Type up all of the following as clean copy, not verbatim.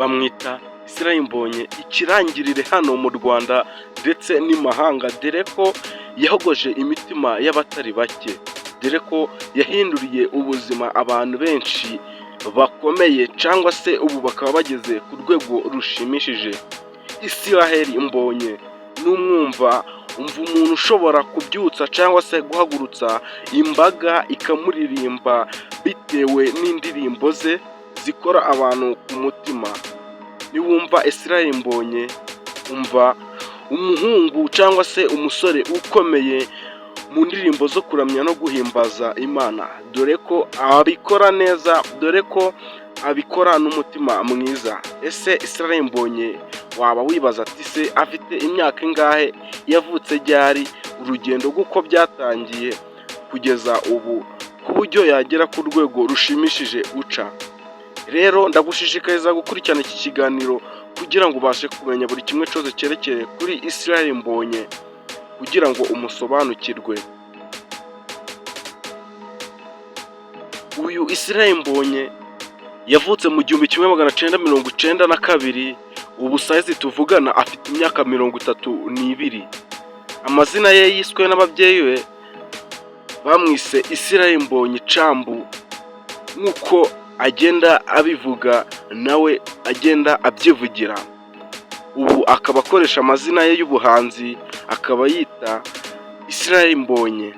Bamwita Israel Mbonyi, ikirangirire hano mu Rwanda ndetse n'imahanga, dore ko yahogoje imitima y'abatari bake, dore ko yahinduriye ubuzima abantu benshi bakomeye, cyangwa se ubu bakaba bageze ku rwego rushimishije. Israel Mbonyi n'umwumva, umva umuntu ushobora kubyutsa cyangwa se guhagurutsa imbaga ikamuririmba bitewe n'indirimbo ze zikora abantu ku mutima. Niwumva Israel Mbonyi, umva umuhungu cyangwa se umusore ukomeye mu ndirimbo zo kuramya no guhimbaza Imana, dore ko abikora neza, dore ko abikora n'umutima mwiza. Ese Israel Mbonyi, waba wibaza ati: "Se afite imyaka ingahe? Yavutse ryari?" Urugendo rw'uko byatangiye kugeza ubu ku buryo yagera ku rwego rushimishije uca. Rero ndagushishikariza gukurikirana iki kiganiro kugira ngo ubashe kumenya buri kimwe cyose cyerekeye kuri Israel Mbonyi, kugira ngo umusobanukirwe. Uyu Israel Mbonyi yavutse mu 1992. Ubu size tuvugana afite imyaka 32. Amazina ye yiswe n'ababyeyi be, bamwise Israel Mbonyi Cambu, nk'uko agenda abivuga, nawe agenda abyivugira. Ubu akaba akoresha amazina ye y'ubuhanzi, akaba yita Israel Mbonyi.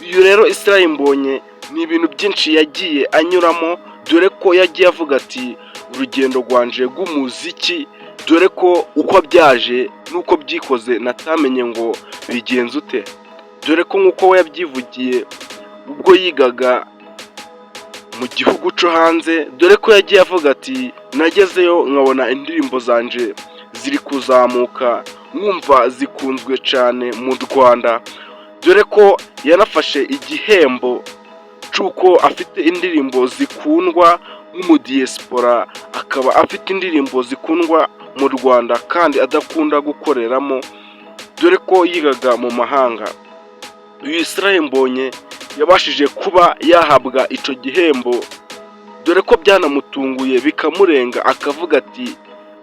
Uyu rero Israel Mbonyi ni ibintu byinshi yagiye anyuramo, dore ko yagiye avuga ati: "Urugendo rwanje rw'umuziki, dore ko uko byaje n'uko byikoze natamenye ngo bigenze ute", dore ko nk'uko we yabyivugiye ubwo yigaga mu gihugu cyo hanze, dore ko yagiye avuga ati: "Nagezeyo nkabona indirimbo zanje ziri kuzamuka, nkumva zikunzwe cyane mu Rwanda", dore ko yanafashe igihembo cy'uko afite indirimbo zikundwa nk'umudiyesipora, akaba afite indirimbo zikundwa mu Rwanda kandi adakunda gukoreramo, dore ko yigaga mu mahanga. Uyu Israel Mbonyi yabashije kuba yahabwa icyo gihembo, dore ko byanamutunguye bikamurenga, akavuga ati: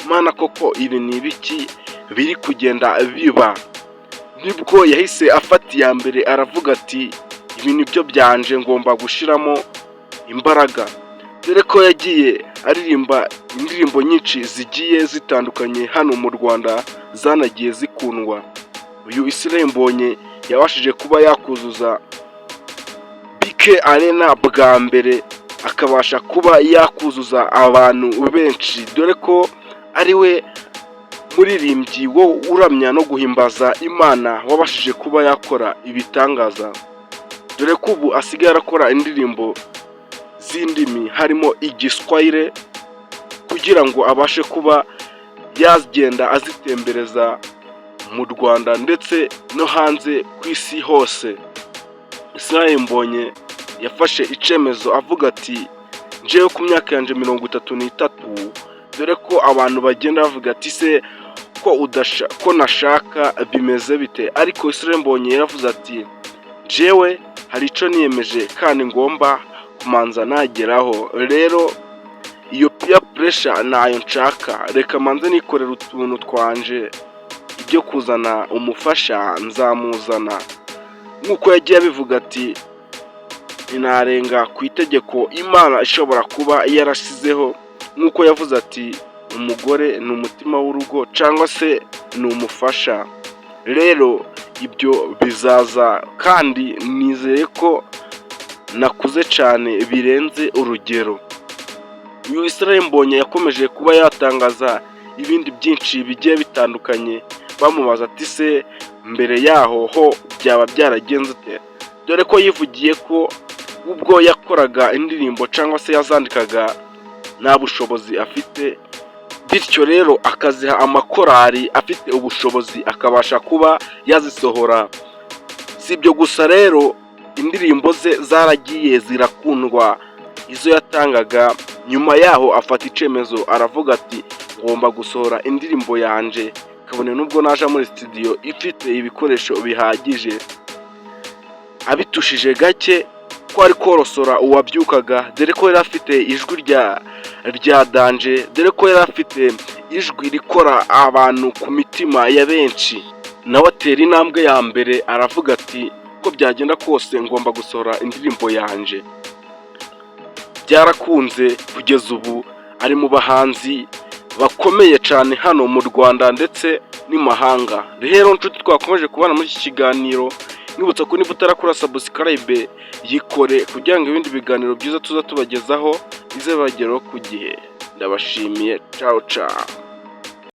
"Mana, koko ibi ni ibiki biri kugenda biba?" Nibwo yahise afata iya mbere, aravuga ati: "Ibi ni byo byanje, ngomba gushyiramo imbaraga", dore ko yagiye aririmba indirimbo nyinshi zigiye zitandukanye hano mu Rwanda zanagiye zikundwa. Uyu Israel Mbonyi yabashije kuba yakuzuza BK Arena bwa mbere, akabasha kuba yakuzuza abantu benshi, dore ko ari we muririmbyi wo uramya no guhimbaza Imana wabashije kuba yakora ibitangaza, dore ko ubu asigaye arakora indirimbo z'indimi harimo Igiswahili, kugira ngo abashe kuba yagenda azitembereza mu Rwanda ndetse no hanze ku isi hose. Israel Mbonyi yafashe icyemezo, avuga ati: "Njyewe ku myaka yanjye 33", dore ko abantu bagenda bavuga ati: "Se ko udasha, ko nashaka, bimeze bite?" Ariko Israel Mbonyi yaravuze ati: "Njyewe hari icyo niyemeje kandi ngomba kumanza nageraho. Rero iyo peer pressure ntayo nshaka, reka manze nikorera utuntu twanje, ibyo kuzana umufasha nzamuzana." Nk'uko yagiye abivuga ati: "Ntinarenga ku itegeko Imana ishobora kuba yarasizeho", nk'uko yavuze ati: "Umugore ni umutima w'urugo cyangwa se ni umufasha. Rero ibyo bizaza, kandi nizeye ko nakuze cyane birenze urugero." Uyu Israel Mbonyi yakomeje kuba yatangaza ibindi byinshi bigiye bitandukanye, bamubaza ati: "Se mbere yaho ho byaba byaragenze ute?" Dore ko yivugiye ko ubwo yakoraga indirimbo cyangwa se yazandikaga nta bushobozi afite, bityo rero akaziha amakorali afite ubushobozi, akabasha kuba yazisohora. Si ibyo gusa rero, indirimbo ze zaragiye zirakundwa izo yatangaga. Nyuma yaho afata icyemezo, aravuga ati: "Ngomba gusohora indirimbo yanje kabone nubwo naje muri studio ifite ibikoresho bihagije." Abitushije gake Kwari korosora uwabyukaga, dore ko yari afite ijwi rya danger, dore ko yari afite ijwi rikora abantu ku mitima ya benshi. Nawe atera intambwe ya mbere, aravuga ati: "Uko byagenda kose ngomba gusohora indirimbo yanje." Byarakunze, kugeza ubu ari mu bahanzi bakomeye cyane hano mu Rwanda ndetse n'imahanga. Rero nshuti twakomeje kubana muri iki kiganiro, nibutsa ko niba utarakora subscribe, yikore kugira ngo ibindi biganiro byiza tuza tubagezaho bize bibageraho ku gihe. Ndabashimiye, ciao ciao.